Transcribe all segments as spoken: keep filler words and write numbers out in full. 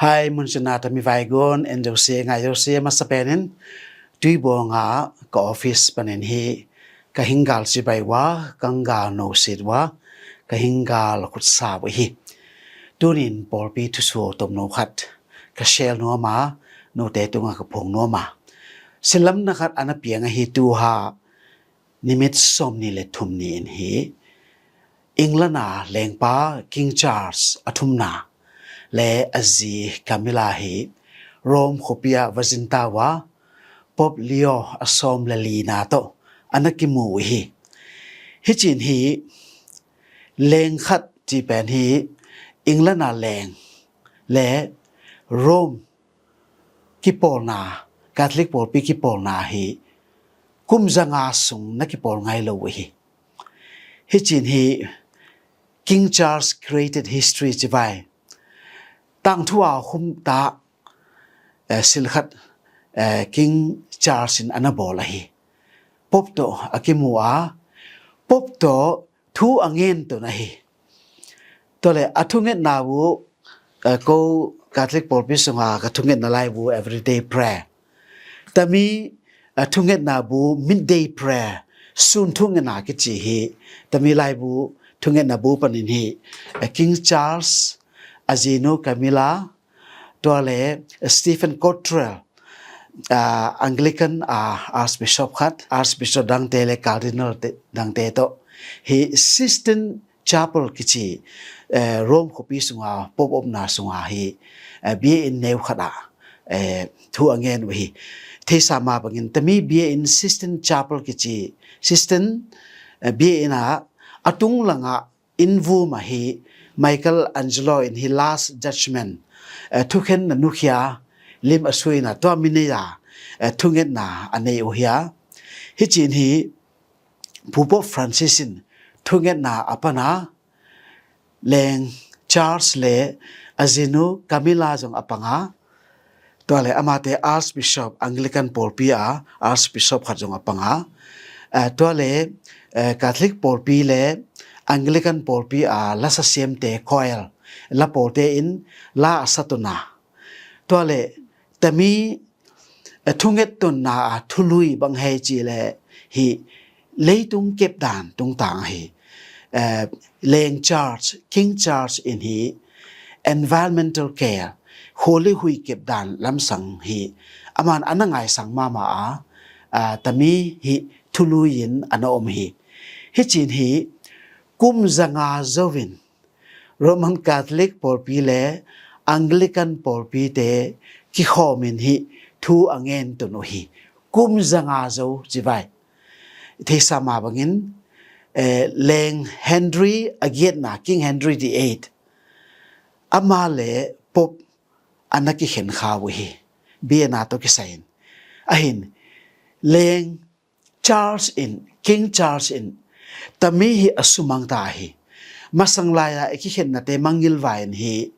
Hai, mun cina tami vaigun en zosia ngai zosia masa penin Tuibawng ah ka office panin hi ka hinggal cibai ua, ka hinggal nosit ua, ka hinggal khutsa uh hi. Tunin pawlpi thusuah tomno khat ka share nuam a, note tungah ka phong nuam a, silamna khat ana piang ahi tuha nimit sawmni le thum ni-in hi England a lengpa King Charles a thumna le a zi Camilla hi Rome khuapi ah va zin ta ua, Pope Leo a sawm le lina tawh ana kimu uh hi. Hicin hi leng khat ci pen hi England a leng le Rome kipawlna, Catholic pawlpi kipawlna hi kum zanga sung na kipawl ngai lo uh hi. Hicin hi King Charles created history ci vai. Tangthu a khum ta, eh, sil khat, eh, King Charles in ana bawl ahi. Pope tawh a kimu a, Pope tawh thu a ngen tun ahi. Tuale a thungetna bu, eh, ko Catholic pawlpi sunga ka thungetna lai bu everyday prayer. Tami a thungetna bu midday prayer, sun thungetna kici hi. Tami lai bu thungetna bu panin hi, eh, King Charles, a zinu Camilla, tuale Stephen Cottrell, ah, Anglican, ah, Archbishop khat, Archbishop dangte le Cardinal te, dangte tawh hi Sistine Chapel kici, eh, Rome khuapi sunga Pope omna sunga hi, eh, biain neu khat ah, eh, thu a ngen uh hi. Theisa ma bangin tami biain Sistine Chapel kici, Sistine, eh, biain ah a tung langah inn vum ah hi Michelangelo in hi Last Judgment, eh, thukhenna nukhia lim a suina tua mi nei a, eh, thungetna a nei uh hi a. Hicin hi Pu Pope Francis in thungetna a pan a, leng Charles le a zinu Camilla zong a pang a, tuale amate Archbishop, Anglican pawlpi a Archbishop khat zong a pang a, eh, tuale, eh, Catholic pawlpi le Anglican pawlpi a lasa siamte choir, la pawlte in la a satun a, tuale tami, eh, thunget tunna a thului bang hei ci le hi leitung kepdan tungtang ahi, eh, leng Charles, King Charles in hi environmental care, khuali hui kepdan lamsang hi aman ana ngaisang mama a, ah, tami hi thului in ana om hi. Hicin hi kum zanga zo in Roman Catholic pawlpi le Anglican pawlpite kikhawmin hi thu a ngen tun uh hi. Kum zanga zo ci vai. Theisa ma bangin, eh, leng Henry a giatna, King Henry the eighth, ama le Pope ana kikhen kha uh hi. Biena tawh kisai in ahin leng Charles in, King Charles in tami hi a sumang ta hi. Masang lai-a i kikhennate mangngilh vai in hi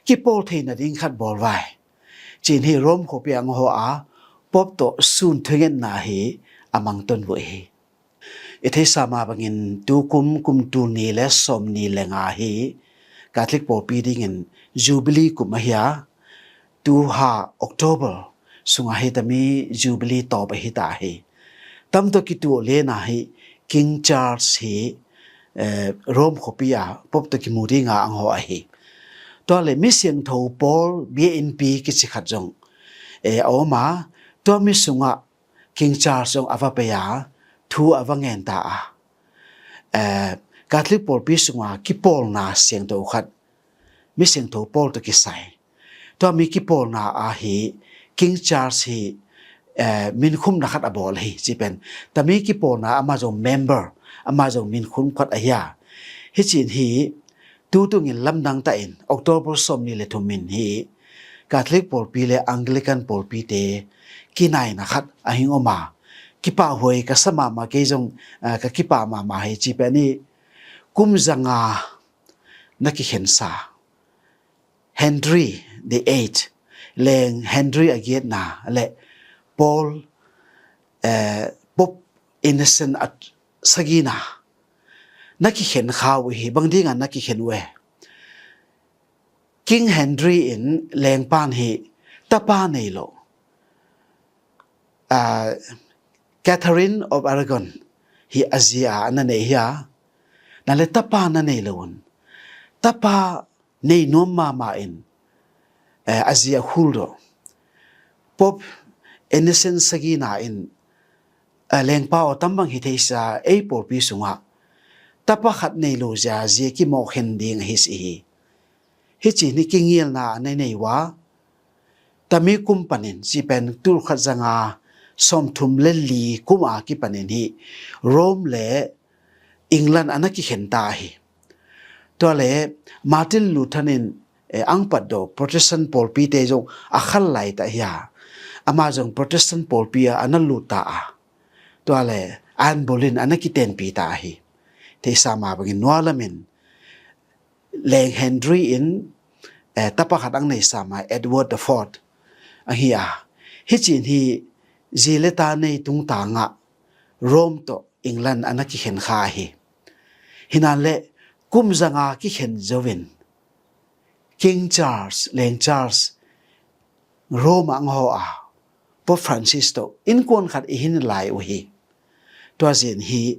kipawl theina ding khat bawl vai. Cin hi Rome khuapi ang haw a Pope tawh sun thungetna hi a mangton vuh hi. I theisa ma bangin tukum kum tul ni le sawm ni le nga hi Catholic pawlpi dingin Jubilee kum ahi a, tuha October sunga hi tami Jubilee tawp ahi ta hi. Tamtawh kituah lena hi King Charles hi, eh, Rome khuapi a Pope tawh kimu dinga ang haw ahi. Tuale mi siangtho Paul biainpi kici khat zong, eh, a om a, tua mi sungah King Charles zong a va pei a, thu a va ngen ta a, eh, Catholic pawlpi sunga kipawlna siangtho khat mi siangtho Paul tawh kisai. Tua mi kipawlna a hi King Charles hi, eh, minkhumna khat a bawl hi ci pen. Tami kipawlna ama zong member, ama zong minkhum khat ahi a. Hicin hi tutungin lamdang ta in October sawm ni le thum in hi Catholic pawlpi le Anglican pawlpite kinaina khat a hing om a, kipahhuai ka sa mahmah, kei zong, ah, ka kipah mahmah hi ci pen hi kum zanga na kikhensa Henry the eighth, leng Henry a giatna le Paul, eh, Pope Innocent a sagina na kikhen kha uh hi. Bang dinga na kikhen uh e? King Henry in lengpan hi tapa nei lo. Catherine of Aragon hi a zia a na nei hi a, na le tapa na nei lo un, tapa nei nuam mahmah in a zia khul dawh. Pope Innocent sagina in lengpa aw, tambang hi theisa, ei pawlpi sungah tapa khat nei lo zia zia kimawh khen ding ahi si hi. Hi ci ni kingialna a nei nei uh a, tami kum panin ci pen tulkhat zanga sawmthum le li kum a kipanin hi Rome le England a na kikhen ta hi. Tua le Martin Luther in angpat do Protestant pawlpite zong a khal lai ta hi a, ama zong Protestant pawlpi a a na lut ta a, tua le Anne Boleyn a na kitenpi ta hi. Theisa ma bangin nualamin Leng Henry in tapa khat ang nei sama Edward the Fourth ahi a, hi cin hi zi le ta nei tungtangah Rome tawh England a na kikhen kha hi. Hinan le kum zanga kikhen zovin King Charles, Leng Charles Rome ang haw a, Pope Francis tawh innkuan khat i hin lai uh hi. Tua zin hi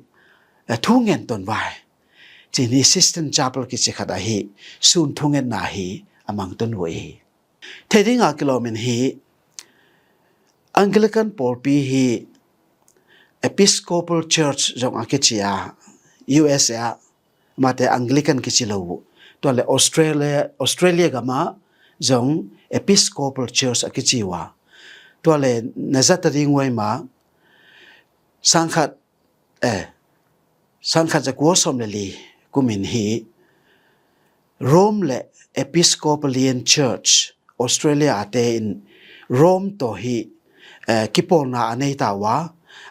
thu ngen ton vai cin hi Sistine Chapel kici khat ahi sun thungetna hi a mang ton uh hi. Thei dinga kilawmin hi Anglican pawlpi hi Episcopal Church zong a kici a, U S A ah mate Anglican kici lo uh. Tua le Australia, Australia gama zong Episcopal Church a kici uh a, tua le na zata ding uai ma sangkhat eh, sangkhat zakua sawm le li kumin hi Rome le Episcopalian Church Australia ate in Rome tawh hi eh, kipawlna a nei ta uh a,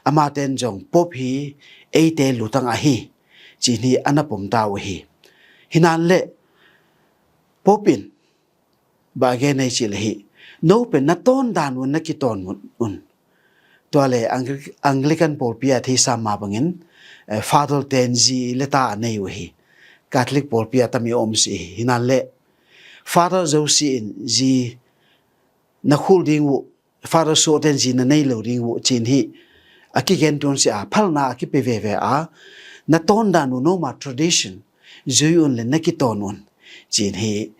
amaten zong Pope hi eite lutang ahi cin hi a na pom ta uh hi. Hinan le Pope in ba gen ei cih le hi no pen na tawn dan un na kitawn un. Tua le Anglican pawlpi a theisa ma bangin Father ten zi le ta a nei uh hi. Catholic pawlpi a tami om si hi. Hinan le Father zo si in zi na khul ding uh, Father suah ten zi na nei lo ding uh cin hi a kigen tun si a, phalna a kipe veve a, na tawn dan uh no ma tradition zui un le na kitawn un cin hi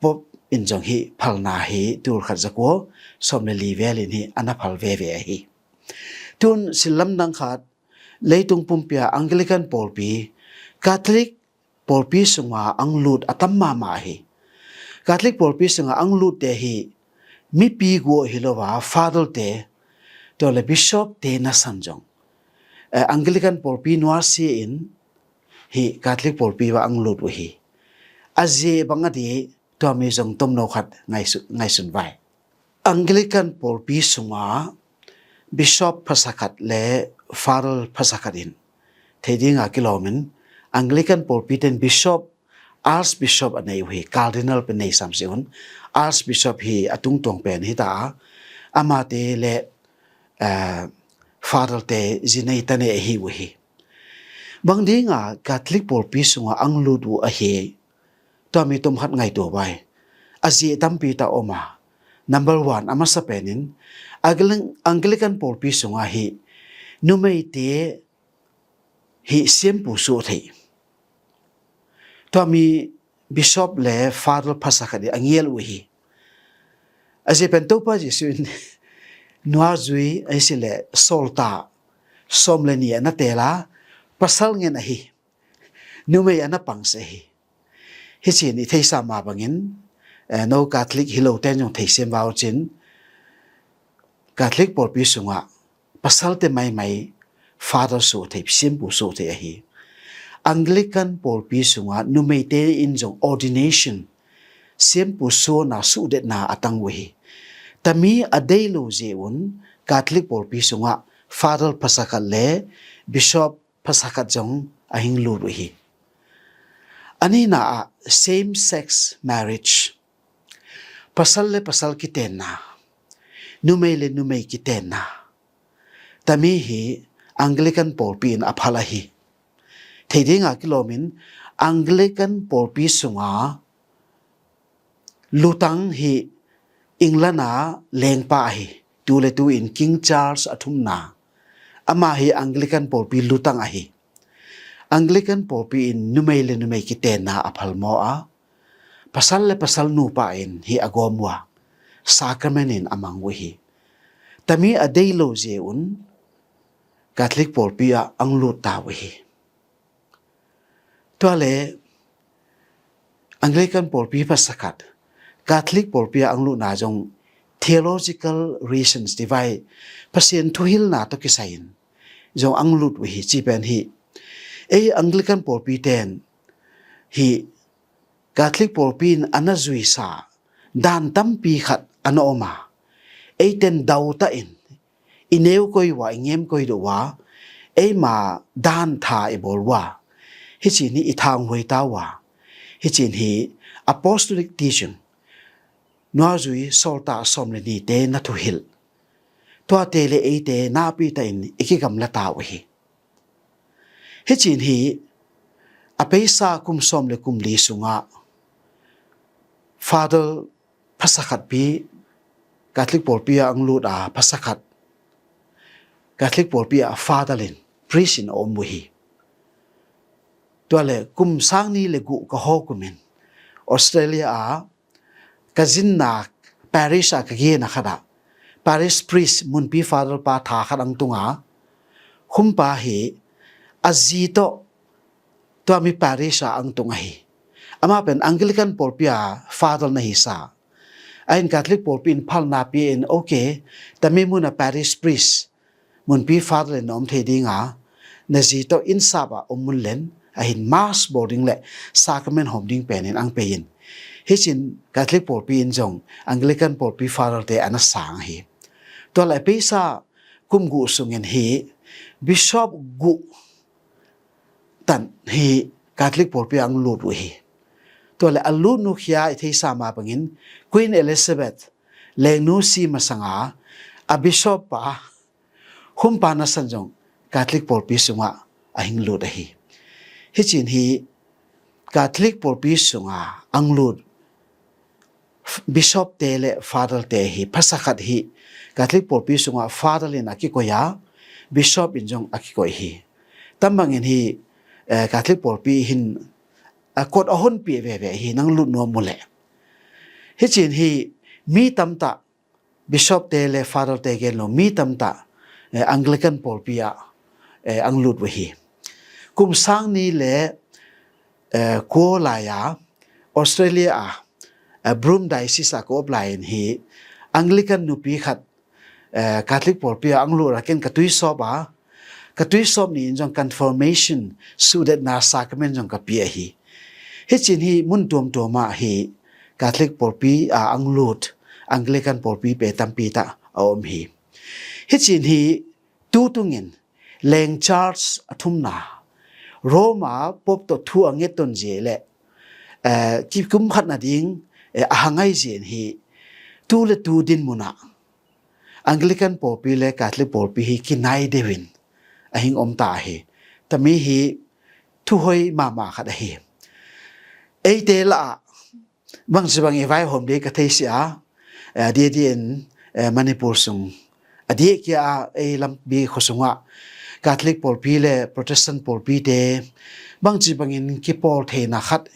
Pope in zong hi phalna hi tulkhat zakua sawm le li velin hi a na phal veve ahi. Tun sillamdang khat leitung pumpi a Anglican pawlpi Catholic pawlpi sunga ang lut a tam mahmah hi. Catholic pawlpi sunga ang lutte hi mipi guah hi lo a Father te tua le Bishop te na san zong Anglican pawlpi nuasia in hi Catholic pawlpi va ang lut uh hi. A zi bang a di tua mi zong tomno khat ngaisun vai. Anglican pawlpi sunga Bishop phasakhat le Father phasakhat in thei dinga kilawmin Anglican pawlpi ten Bishop, Archbishop a nei uh hi. Cardinal pen nei sam si un, Archbishop hi a tungtuang pen hi ta a, amate le Father te zi nei ta ne ahi uh hi. Bang dinga Catholic pawlpi sunga ang lut uh ahi tua mi tom khat ngaitua vai. A zi tampi ta om a, number one a masa penin Anglican pawlpi sunga hi numeite hi siampu suah thei. Tua mi Bishop le Father phasakhat a ngial uh hi. A zi pen Topa Jesu in nuazui a si le sawlta sawm le ni a na tela pasal ngen ahi. Numei a na pangse hi. Hi cin i theisa ma bangin no Catholic hi lo ten zong theisiam vau cin Catholic pawlpi sungah pasalte maimai Father suah thei, siampu suah thei ahi. Anglican pawlpi sungah numeite in zong ordination, siampu suahna suhdetna a tang uh hi. Tami a dei lo zi un Catholic pawlpi sungah Father phasakhat le Bishop phasakhat zong a hing lut uh hi. A nihna ah same sex marriage, pasal le pasal kitenna, numei le numei kitenna, tami hi Anglican pawlpi in a phal ahi. Thei dinga kilawmin Anglican pawlpi sunga Lutang hi England a lengpa ahi, tu le tu in King Charles a thumna. Amah hi Anglican pawlpi lutang ahi. Anglican pawlpi in numei le numei kitenna a phalmaw a, pasal le pasal nupa in hi a gawm uh a, sacrament in a mang uh hi. Tami a dei lo zia un Catholic pawlpi ah ang lut ta uh hi. Tua le Anglican pawlpi pasa khat Catholic pawlpi ah ang lutna zong theological reasons, divai, Pasian thuhilna tawh kisai in zong ang lut uh hi, ci pen hi. Ei Anglican pawlpi ten hi Catholic pawlpi in a na zuisa dan tampi khat a na om a, eiten dau ta in i neu koi uh a, i ngem koi deuh uh a, eima dan tha i bawl uh a, hi cin hi i thanghuai ta uh a, hi cin hi apostolic teaching, nuazui sawltak sawm le nite na thuhilh, tuate le eite napi ta in i kigamla ta uh hi. Hi cin hi a peisa kum sawm le kum li sungah Father pasa khatpi Catholic pawlpi ah ang lut a, pasa khat Catholic pawlpi ah Father in, priest in a om uh hi. Tua le kum sang ni le guh ka haw kum in Australia a ka zinna parish a ka gena khat ah parish priest, munpi Father pa tha khat ang tung a, humpa hi a zi tawh tua mi parish a ang tung ahi. Amah pen Anglican pawlpi a Father na hi sa. A in Catholic pawlpi in phalna pia in, okay, tami mun a parish priest, munpi Father in na om thei ding a, na zi tawh inn sap a om mun len a hin mass bawl ding le sacrament hawm ding pen in ang pei in. Hi cin Catholic pawlpi in zong Anglican pawlpi Father te a na sang hi. Tua le peisa kum guh sungin hi bishop guh tan hi Catholic pawlpi ang lut uh hi. Tua le a lut nu khia i theisa ma bangin Queen Elizabeth lengnu si masanga a bishop pa, humpa na san zong Catholic pawlpi sungah a hing lut ahi. Hi cin hi Catholic pawlpi sunga ang lut bishop te le Father te hi, pasa khat hi Catholic pawlpi sungah Father in a kikoi a, bishop in zong a kikoi hi. Tambangin hi Catholic pawlpi hin a kot a honpi veve hi, nang lut nuam mu le. Hi cin hi mi tamtah bishop te le Father te gen lo, mi tamtah Anglican pawlpi ah ang lut uh hi. Kum sang ni le kua lai a Australia a Broome Diocese a ka op lai in hi Anglican nupi khat Catholic pawlpi ah ang lut a, ken ka tuisawp a, ka tuisawp ni in zong confirmation, suhdetna sacrament zong ka pia hi. Hi cin hi mun tuamtuam ah hi Catholic pawlpi a ang lut Anglican pawlpi pe tampi tah a om hi. Hi cin hi tu tungin Leng Charles a thumna Roma pop tawh thu a ngetton zia le kikum khat nading a hangai zia in hi tu le tu din munah Anglican pawlpi le Catholic pawlpi hi kinai deuhin a hing om ta hi. Tami hi thuhoi mahmah khat ahi. Eite lah bangci bang i vaihawm dei ka theisi a, a diakdiakin Manipur sung a diakkia a ei lampi khua sungah Catholic pawlpi le Protestant pawlpi te bangci bangin kipawl theina khat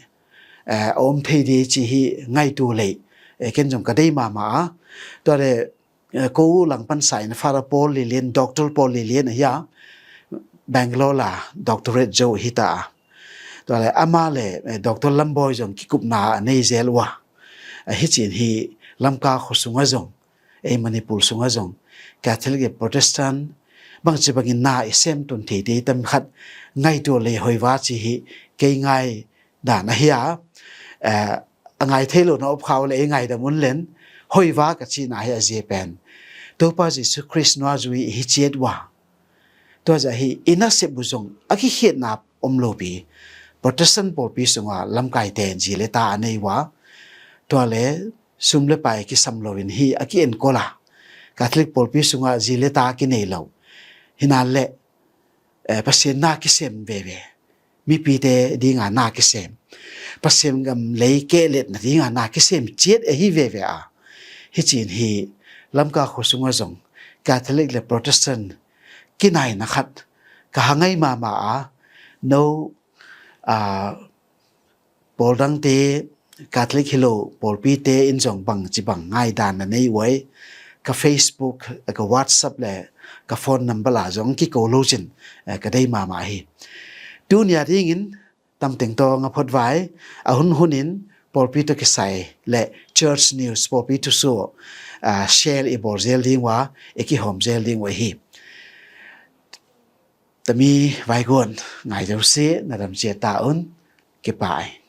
a om thei dei ci hi ngaitu lei ken zong ka dei mahmah a. Tua le ko langpan sa in Father Paul Lilian, Doctor Paul Lilian ahi a, Bangalore la doctorate zo hi ta a. Tua le ama le Doctor Lambawi zong kikupna a nei zel uh a. Hi cin hi Lamka khua sungah zong, ei Manipur sungah zong Catholic le Protestant bangci bangin na i sem tun thei dei tam khat ngaitu lei hoiva ci hi kei ngai dan ahi a, a ngai thei lo na op khau le i ngaidam un len hoiva ka cihna hi a zia pen Topa Jesu Khrist nuazui hi ciat uh a. Tua zah hi i nasep uh zong a kikhiatna om lopi Protestant pawlpi sungah lamkaite zi le ta a nei uh a. Tua le sum le pai kisam loin hi a ki-enkol a Catholic pawlpi sungah zi le ta kinei lo. Hinan le Pasian na kisem veve mipite dinga na kisem, Pasian gam lei kehletna dinga na kisem ciat ahi veve a, hi cin hi Lamka khua sungah zong Catholic le Protestant kinaina khat ka hang ahi mahmah a, no, a, pawl dangte, Catholic hi lo pawlpite in zong bangci bang ngaidan na nei uh ai, ka Facebook, ka WhatsApp le ka phone number ah zong kiko lo cin, eh, ka dei mahmah hi. Tuni a dingin tamteng tawh nga phot vai, a hun hunin pawlpi tawh kisai le church news, pawlpi thusuah, ah, share i bawl zel ding uh a, i kihawm zel ding uh hi. Tami vaiguan ngai zo si, na dam cia ta un, kipai.